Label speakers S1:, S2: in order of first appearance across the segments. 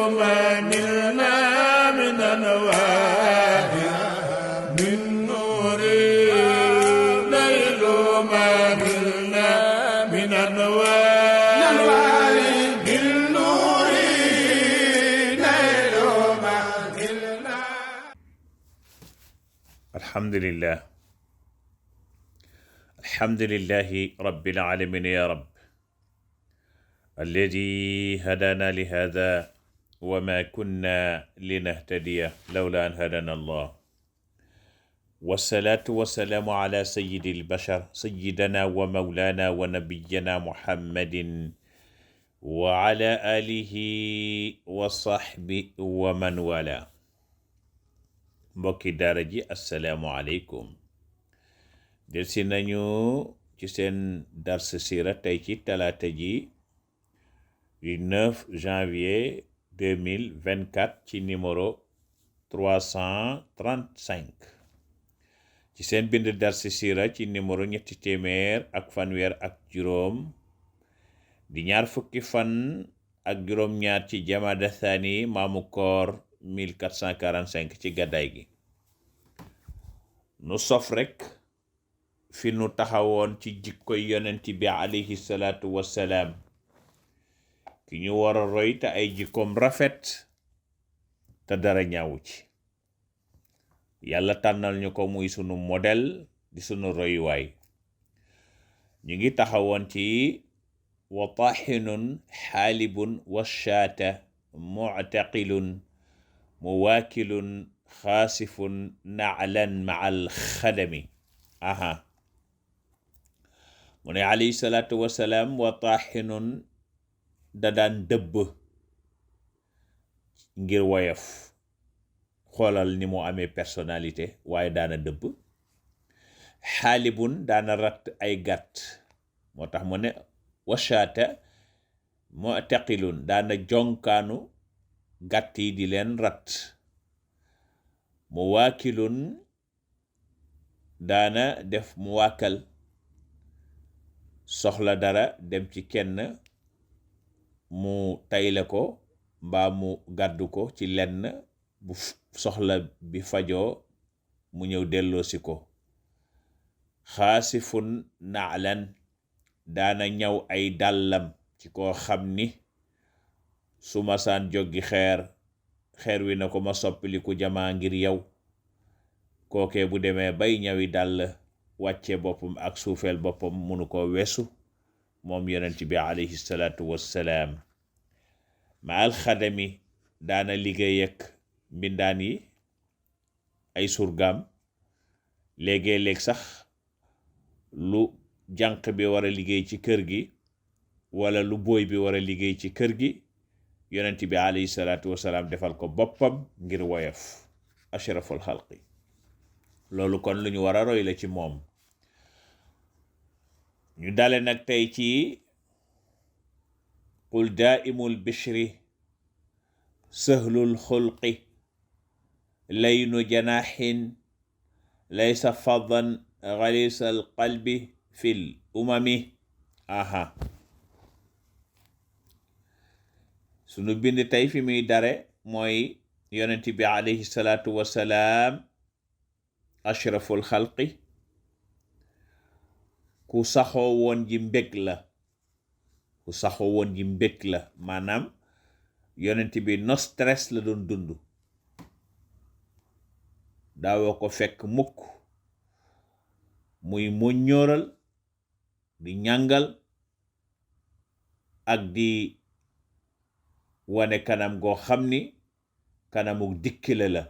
S1: ما نلنا من أنوار من نور ليل ما نلنا من أنوار من نور ليل ما نلنا.
S2: الحمد لله الحمد لله رب العالمين يا رب الذي هدانا لهذا وما كنا لنهتدي لولا أن هدانا الله والصلاة والسلام على سيد البشر سيدنا ومولانا ونبينا محمد وعلى آله وصحبه ومن والاه. mbokki daara ji assalaamu aleykum delsi nañu ci seen dars sira tey ci talaata ji du 9 janvier 2024 ci numéro 335 ci seen bind dars sira ci numéro ñetti téeméer ak fanweer ak juróom di ñaar fukki fan ak juróom ñaar ci jamada thani maamu koor 1445 ci gàddaay gi. nu sof rekk fi nu taxawoon ci jikkoy yonent bi alayhi salaatu wassalaam ki ñu war a roy te ay jikkoom rafet te dara ñaawu ci. yàlla tànnal ñu ko muy sunu modèle di sunu royuwaay. ñu ngi taxawoon ci wa taxinun xaalibun washaata muctaqilun muwaakilun xaasifun naclan macal xadami. mu ne alayhi salaatu wasalaam wa taaxinun da daan dëbb ngir woyof. xoolal ni mu amee personnalité waaye daana dëbb. xaalibun daana ratt ay gàtt moo tax mu ne washaata mu'taqilun daana jonkaanu gàtt yi di leen rat. mu waakilun daana def mu waakal soxla dara dem ci kenn mu tayle ko mbaa mu gàddu ko ci lenn bu soxla bi fajoo mu ñëw delloosi ko. xaasifun naalan daana ñaw ay dàllam ci koo xam ni su masaan joggi xeer wi na ko ma soppiliku jamaa ngir yow. kookee bu demee bay ñawi dàll wàcce boppam ak suufeel boppam munu ko weesu moom yonent bi alayhi salaatu wassalaam. ma alxadami daana liggéey ak mbindaan yi ay surgaam. léegi-léeg sax lu jànq bi war a liggéey ci kër gi wala lu booy bi war a liggéey ci kër gi yonent bi alayhi salaatu wasalaam defal ko boppam ngir woyof. ashraful xalqi. loolu kon lu ñu war a roy la ci moom. ñu dale nag tey ci qul daaimul bishri sahlul xulqi laynu janaxin laysa fadan xalisal qalbi fil umami. sunu bind tey fi muy dare mooy yonent bi alayhi salaatu wasalaam ashraful xalqi ku saxoo woon ji mbég la. maanaam yonent bi no stress la doon dund. daawoo ko fekk mukk muy muññóoral di ñàngal ak di wane kanam goo xam ni kanamu dikkile la.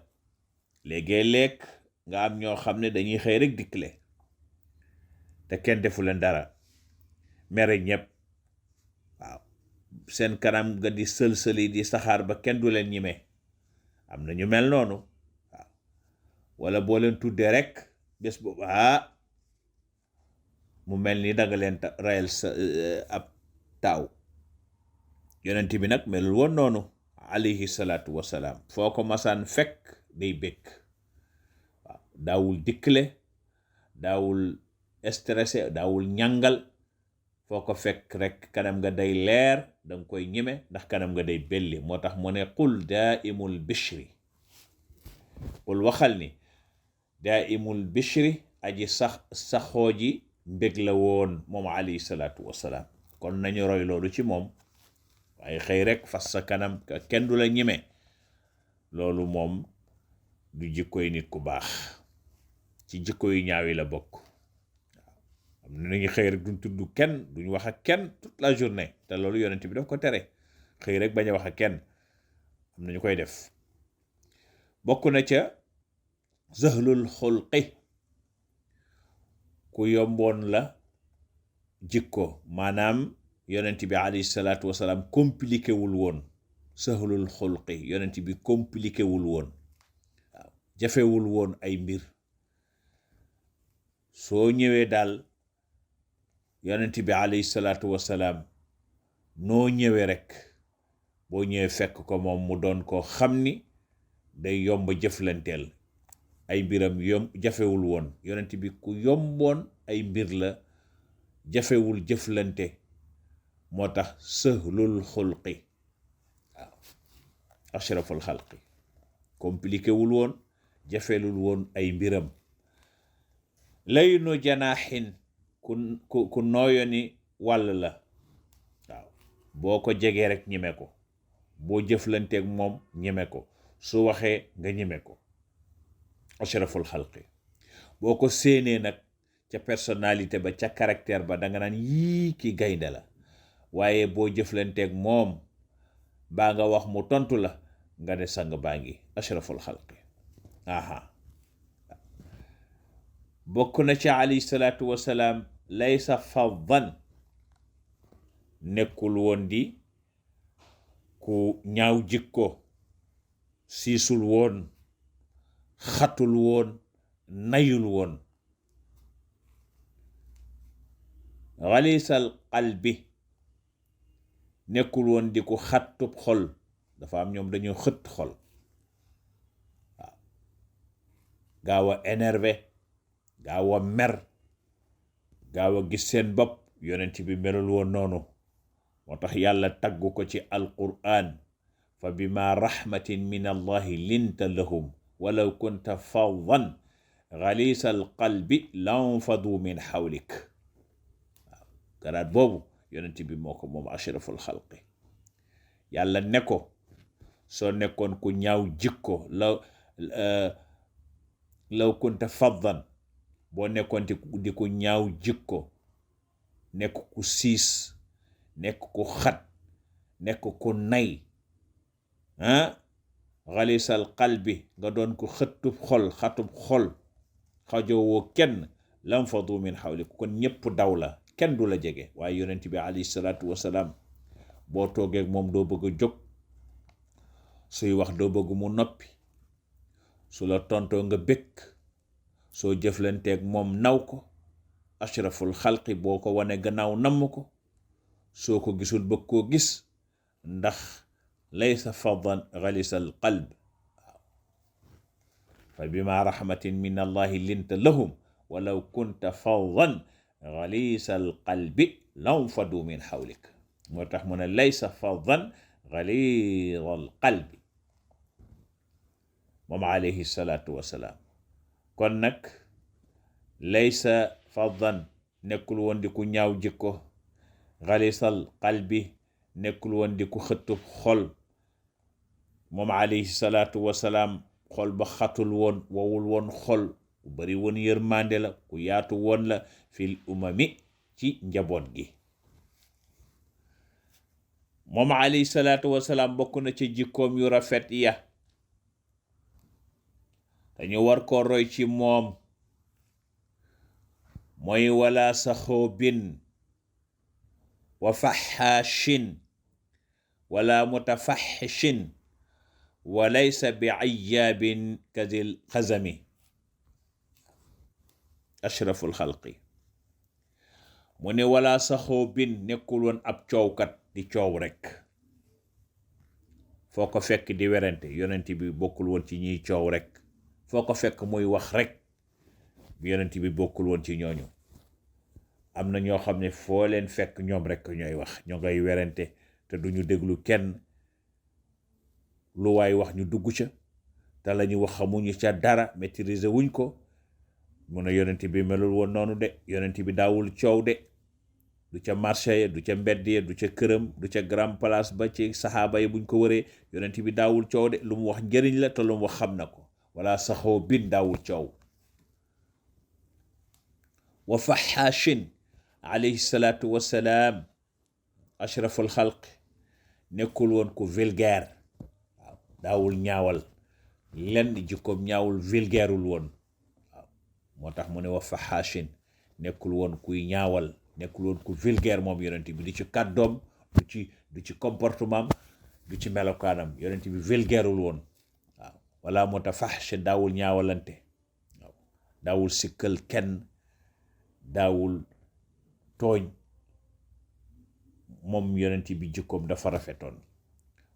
S2: léegi-léeg nga am ñoo xam ne dañuy xëy rek dikkile te kenn defu leen dara mere ñëpp. waaw seen kanam nga di sël-sëli di saxaar ba kenn du leen ñime. am na ñu mel noonu. waaw wala boo leen tuddee rek bés boobu mu mel ni danga leen rayal sa ab taaw. yonent bi nag melul woon noonu alayhi salaatu wasalaam. foo ko masaan fekk day békk. waaw daawul dikkle daawul stressé daawul ñàngal foo ko fekk rek kanam nga day leer, danga koy ñeme ndax kanam nga day belli. moo tax mu ne qul daaimul bishri, qul waxal ni daaimul bishri aji saxoo ji mbég la woon moom alayhi salaatu wassalaam. kon nañu roy loolu ci moom, waaye xëy rek fas sa kanam kenn du la ñeme, loolu moom du jikkoy nit ku baax, ci jikko yu ñaaw yi la bokk. am na nañu xëy rek duñ tudd kenn, duñ wax ak kenn toute la journée, te loolu yonent bi daf ko tere. xëy rek bañ a wax ak kenn, am na ñu koy def. bokk na ca zahlul xulqi, ku yomboon la jikko, maanaam yonent bi alayhi salaatu wasalaam compliqué wul woon. sahlul xulqi, yonent bi compliqué wul woon, waaw jafewul woon ay mbir. soo ñëwee daal yonent bi alayhi salaatu wasalaam noo ñëwee rek, boo ñëwee fekk ko moom mu doon koo xam ni day yomb jëflanteel, ay mbiram jafewul woon. yonent bi ku yomboon ay mbir la, jafewul jëflante, moo tax sahlul xulqi, waaw ashraful xalqi, compliqué wul woon, jafelul woon ay mbiram. laynu janaaxin, ku nooyo ni wàll la, waaw boo ko jegee rek ñeme ko, boo jëflanteeg moom ñeme ko, su waxee nga ñeme ko. ashraful xalqi, boo ko séenee nag ca personnalité ba, ca caractère ba, danga naan yii ki gaynde la. waaye boo jëflanteeg moom baa nga wax mu tontu la, nga ne sang baa ngi. ashraful xalqi. aha bokk na ci alayhi salaatu wasalaam, laysa faddan, nekkul woon di ku ñaaw jikko, siisul woon, xatul woon, nayul woon. xalisal qalbi, nekkul woon di ku xattub xol. dafa am ñoom dañoo xët xol, waaw gaaw a énervé, gaaw a mer, gaaw a gis seen bopp. yonent bi melul woon noonu, moo tax yàlla taggu ko ci alquran, fa bima rahmatin min allahi linta lahum walaw kunta faddan xalisal qalbi lanfadu min xawlik. waaw garaat boobu yonent bi moo ko moom, ashraful xalqi. yàlla ne ko soo nekkoon ku ñaaw jikko, law kunta faddan, boo nekkoon di ku ñaaw jikko, nekk ku siis, nekk ku xat, nekk ku nay, xalisal qalbi, nga doon ko xëttub xol, xatub xol, xajoowoo kenn, lam fadu min xawlik, kon ñépp daw la, kenn du la jege. waaye yonent bi alayhi salaatu wasalaam, boo toogeeg moom doo bëgg a jóg, suy wax doo bëgg mu noppi, su la tontoo nga bëgg, soo jëflanteeg moom naw ko. ashraful xalqi, boo ko wane gannaaw namm ko, soo ko gisul bëgg koo gis, ndax laysa faddan xalisal qalb. fa bima rahmatin min allahi linta lahum walaw kunta faddan xalisal qalbi lanfadu min xawlik. moo tax mu ne laysa faddan xalisal qalbi, moom alayhi salaatu wasalaam. kon nag laysa faddan, nekkul woon di ku ñaaw jikko, xalisal qalbi, nekkul woon di ku xëttub xol. moom alayhi salaatu wasalaam, xol ba xatul woon, wowul woon xol, ku bari woon yërmande la, ku yaatu woon la fil umami, ci njaboot gi. moom alayhi salaatu wasalaam bokk na ci jikkoom yu rafet ya, dañu war ko roy ci moom, mooy wala saxoobin wa faxaashin wala mutafaxishin wa laysa bi ayyaabin kadil xazami. ashraful xalqi mu ne wala saxoobin, nekkul woon ab coowkat di coow rek, foo ko fekk di werante. yonent bi bokkul woon ci ñiy coow rek, foo ko fekk muy wax rek. yonent bi bokkul woon ci ñooñu. am na ñoo xam ne foo leen fekk ñoom rek ñooy wax, ñoo ngay werante te duñu déglu kenn, lu waay wax ñu dugg ca, te la ñu wax xamuñu ca dara, maîtriser wuñ ko. mu ne yonent bi melul woon noonu de, yonent bi daawul coow de, du ca marché ya, du ca mbedd ya, du ca këram, du ca grand place ba ci saxaaba yi buñ ko wëree, yonent bi daawul coow de, lu mu wax njëriñ la te lu mu wax xam na ko, wala saxoo bin daawul coow. wa faxaashin alayhi salaatu wassalaam ashraful xalq, nekkul woon ku vulgaire, waaw daawul ñaawal lenn, jikkoom ñaawul, vulgaireul woon, waaw moo tax mu ne wa faxaashin, nekkul woon kuy ñaawal, nekkul woon ku vulgaire moom yonent bi, du ci kàddoom, du ci comportement, du ci melokaanam, yonent bi vulgaireul woon, waaw wala mutafaxshin, daawul ñaawalante, waaw daawul sikkal kenn, daawul tooñ, moom yonent bi jikkoom dafa rafetoon.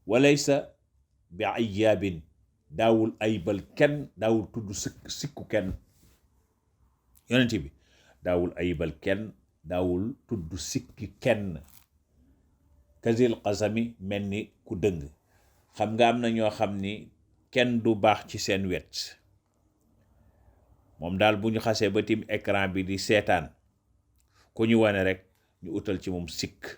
S2: walaysa bi ayyaabin, daawul aybal kenn, daawul tudd sikku kenn, yonent bi daawul aybal kenn, daawul tudd sikki kenn. kazil qasami, mel ni ku dëng. xam nga am na ñoo xam ni kenn du baax ci seen wet, moom daal bu ñu xasee ba tim écran bi di seetaan, ku ñu wane rek ñu utal ci moom sikk.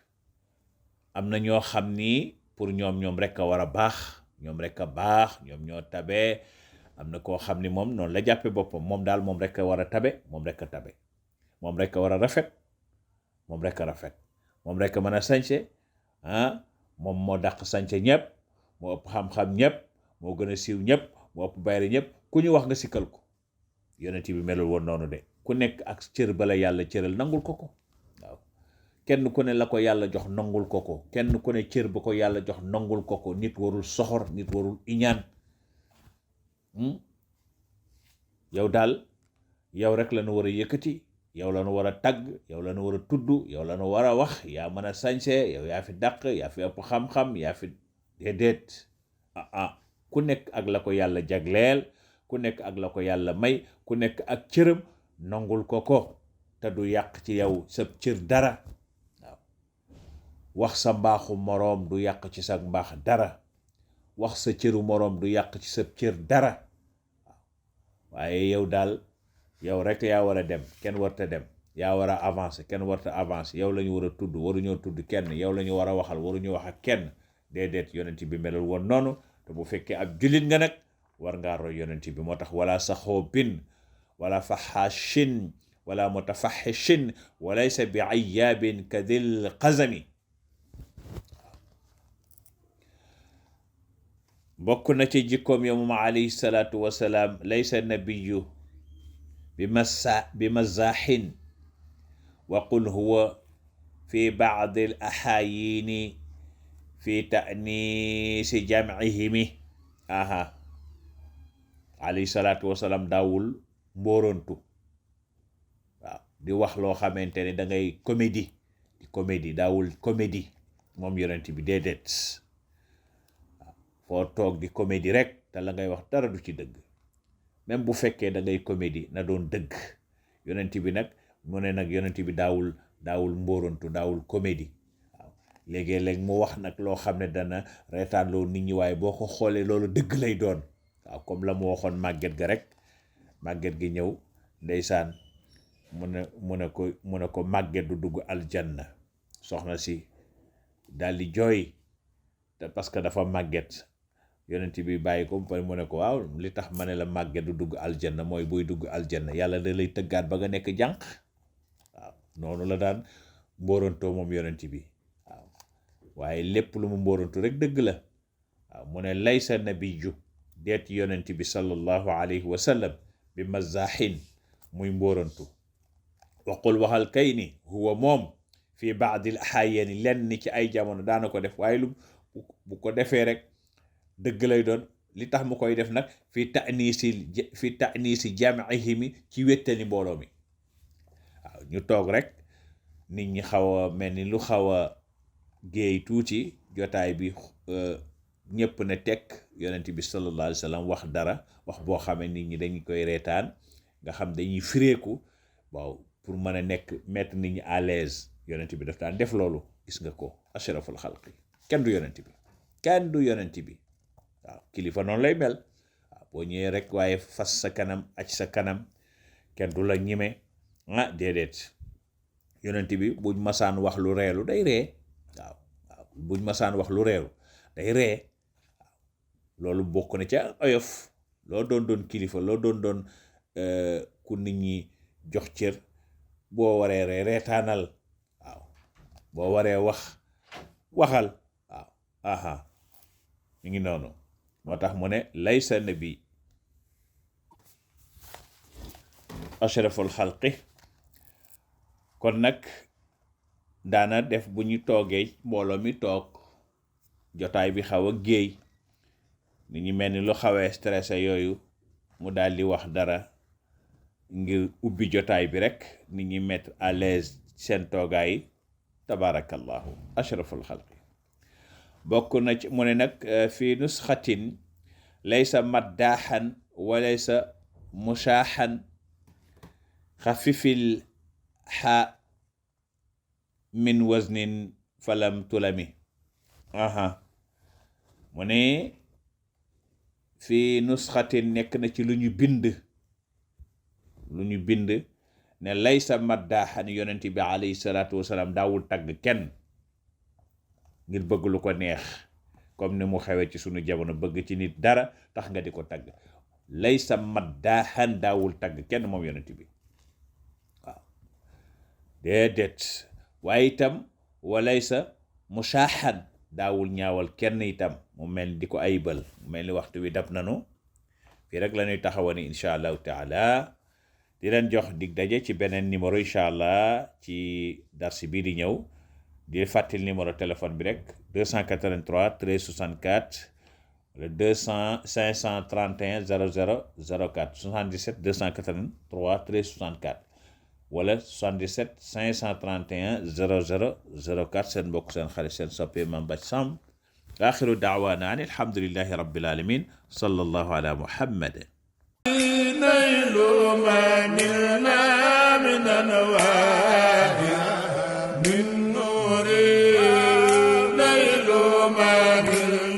S2: am na ñoo xam ni pour ñoom rek a war a baax, ñoom rek a baax, ñoom ñoo tabee. am na koo xam ni moom noonu la jàppe boppam, moom daal moom rek a war a tabe, moom rek a tabe, moom rek a war a rafet, moom rek a rafet, moom rek a mën a sañse, moom moo dàq sañse ñëpp, moo ëpp xam-xam ñëpp, moo gën a siiw ñëpp, moo ëpp bayre ñëpp, ku ñu wax nga sikkal ko. yonent bi melul woon noonu de, ku nekk ak cër bala yàlla cëral nangul ko ko, waaw kenn ku ne la ko yàlla jox nangul ko ko, kenn ku ne cër ba ko yàlla jox nangul ko ko. nit warul soxor, nit warul iñaan. yow daal yow rek la nu war a yëkkati, yow la nu war a tagg, yow la nu war a tudd, yow la nu war a wax, yaa mën a sañse, yow yaa fi dàq, yaa fi ëpp xam-xam, yaa fi déedéet. ku nekk ak la ko yàlla jagleel, ku nekk ak la ko yàlla may, ku nekk ak cëram, nangul ko ko, te du yàq ci yow sa cër dara. waaw wax sa mbaaxu moroom du yàq ci sa mbaax dara, wax sa cëru moroom du yàq ci sa cër dara. waaye yow daal yow rek yaa war a dem, kenn warta dem, yaa war a avancer, kenn warta avancer, yow la ñu war a tudd, waruñoo tudd kenn, yow la ñu war a waxal, waruñu wax ak kenn. déedéet, yonent bi melul woon noonu. te bu fekkee ab jullit nga nag war ngaa roy yonent bi. moo tax wala saxoobin wala faxaashin wala mutafaxishin walaysa bi ayyaabin kadil qazami. bokk na ci jikkoom ya moom alayhi salaatu wasalaam, laysa nabiyu bi mazaaxin wa qul huwa fi baadi al axaayini fi ta'niisi jamcihimi. alayhi salaatu wasalaam daawul mbóorontu, waaw di wax loo xamante ne da ngay comédie daawul comédie moom yonent bi, déedéet. foo toog di comédie rek te la ngay wax dara du ci dëgg, même bu fekkee da ngay comédie na doon dëgg. yonent bi nag mu ne nag yonent bi daawul mbóorontu, daawul comédie. waaw léegi-léeg mu wax nag loo xam ne dana reetaan loo nit ñi, waaye boo ko xoolee loolu dëgg lay doon. waaw comme la mu waxoon màgget ga rek, màgget gi ñëw ndeysaan mu ne ko màgget du dugg aljanna. soxna si daal di jooy te parce que dafa màgget. yonent bi bàyyi ko mu ne ko waaw li tax ma ne la màgget du dugg aljanna mooy buy dugg aljanna yàlla da lay tëggaat ba nga nekk jànq. waaw noonu la daan mbóorantoo moom yonent bi. waaw waaye lépp lu mu mbóorantu rek dëgg la. waaw mu ne laysa nabiyyu, deet yonent bi sallallahu alayhi wa sallam bi mazaaxin, muy mbóorantu. waqul waxal kay ni huwa moom fii baadil axaayani, lenn ci ay jamono daana ko def, waaye lu bu ko defee rek dëgg lay doon. li tax mu koy def nag fi ta'niisi jam'ihimi, ci wéttali mbooloo mi. waaw ñu toog rek nit ñi xaw a mel ni lu xaw a géey tuuti, jotaay bi ñëpp ne tekk, yonent bi sallallahu alayhi wa sallam wax dara, wax boo xamee nit ñi dañu koy reetaan, nga xam dañuy fireeku. waaw pour mën a mettre nit ñi à l'aise yonent bi daf daan def loolu. gis nga ko ashraful xalqi kenn du yonent bi waaw kilifa noonu lay mel waaw boo ñëwee rek waaye fas sa kanam aj sa kanam kenn du la ñime déedéet yonent bi buñ masaan wax lu reelu day ree waaw buñ masaan wax lu reelu day ree waaw loolu bokk na ca oyof loo doon kilifa loo doon ku nit ñi jox cër boo waree ree reetaanal waaw boo waree waxal waaw mi ngi noonu moo tax mu ne laysa nabi ashraful xalqi. kon nag daana def bu ñu toogee mbooloo mi toog jotaay bi xaw a géey ni ñu mel ni lu xawee stressé yooyu mu daal di wax dara ngir ubbi jotaay bi rek nit ñi mettre à l'aise seen toogaay. tabarakallahu ashraful xalqi. bokk na ci mu ne nag fii nusxatin laysa maddaaxan wa laysa mushaaxan xafifil xa min waznin falam tulami. mu ne fii nusxatin nekk na ci lu ñu bind ne laysa maddaaxan yonent bi alayhi salaatu wasalaam daawul tagg kenn ngir bëgg lu ko neex comme ni mu xewee ci sunu jamono bëgg ci nit dara tax nga di ko tagg. laysa maddaaxan daawul tagg kenn moom yonent bi waaw déedéet. waaye itam walaysa mushaaxan daawul ñaawal kenn itam mu mel di ko ayibal mu mel ni waxtu wi dab nanu fii rek la ñuy taxawani insha allahu taala di leen jox dig daje ci beneen numéro incha allah ci darsi bii di ñëw di fàttali numéro téléphone bi rek 283 13 64 wala 531 00 04 77 283 13 64 wala 77 531 00 04 seen mbokk seen xarit seen soppe Mame Bathie Samb axiru daawaana an alhamdulillahi rabbil alamin sallallahu ala muhammad.
S1: نيل ما نلنا من أنوار من نور نيل ما نلنا